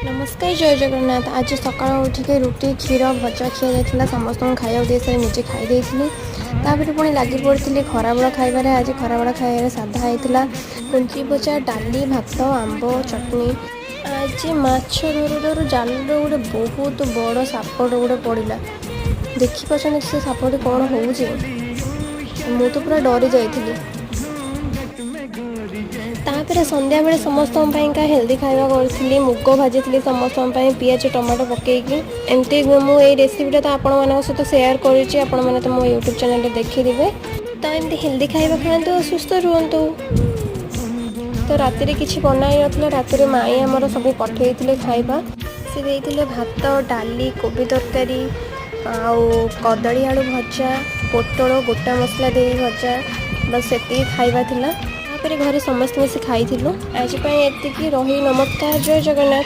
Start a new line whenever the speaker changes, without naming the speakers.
ନମସ୍କାର, ଜୟ ଜଗନ୍ନାଥ। ଆଜି ସକାଳୁ ଉଠିକି ରୁଟି, କ୍ଷୀର, ଭଜା ଖିଆ ଯାଇଥିଲା। ସମସ୍ତଙ୍କୁ ଖାଇବାକୁ ଦେଇସାରି ନିଜେ ଖାଇ ଦେଇଥିଲି। ତାପରେ ପୁଣି ଲାଗି ପଡ଼ିଥିଲି ଖରାବେଳ ଖାଇବାରେ। ଆଜି ଖରାବେଳ ଖାଇବାରେ ସାଧା ହେଇଥିଲା, କୁନ୍ଦୁରି ଭଜା, ଡାଲି, ଭାତ, ଆମ୍ବ ଚଟଣି। ଆଜି ମାଛ ଧରୁ ଧରୁ ଜାଲରେ ଗୋଟେ ବହୁତ ବଡ଼ ସାପଟେ ଗୋଟେ ପଡ଼ିଲା। ଦେଖିପାରୁଛନ୍ତି ସେ ସାପଟି କ'ଣ ହେଉଛି? ମୁଁ ତ ପୁରା ଡରି ଯାଇଥିଲି। ତାପରେ ସନ୍ଧ୍ୟାବେଳେ ସମସ୍ତଙ୍କ ପାଇଁକା ହେଲ୍ଦି ଖାଇବା କରିଥିଲି। ମୁଗ ଭାଜିଥିଲି ସମସ୍ତଙ୍କ ପାଇଁ ପିଆଜ, ଟମାଟୋ ପକେଇକି। ଏମିତି ମୁଁ ଏଇ ରେସିପିଟା ତ ଆପଣମାନଙ୍କ ସହିତ ସେୟାର କରିଛି, ଆପଣମାନେ ତ ମୋ ୟୁଟ୍ୟୁବ୍ ଚ୍ୟାନେଲରେ ଦେଖିଥିବେ। ତ ଏମିତି ହେଲ୍ଦି ଖାଇବା ଖାଆନ୍ତୁ ଆଉ ସୁସ୍ଥ ରୁହନ୍ତୁ। ତ ରାତିରେ କିଛି ବନା ହେଇନଥିଲା। ରାତିରେ ମାଇଁ ଆମର ସବୁ ପଠେଇଥିଲେ ଖାଇବା। ସେ ଦେଇଥିଲେ ଭାତ, ଡାଲି, କୋବି ତରକାରୀ ଆଉ କଦଳୀ ଆଳୁ ଭଜା, ପୋଟଳ ଗୋଟା ମସଲା ଦେଇ ଭଜା। ବାସ୍, ସେତିକି ଖାଇବା ଥିଲା। ତାପରେ ଘରେ ସମସ୍ତେ ମିଶି ଖାଇଥିଲୁ। ଆଜି ପାଇଁ ଏତିକି ରହି। ନମସ୍କାର, ଜୟ ଜଗନ୍ନାଥ।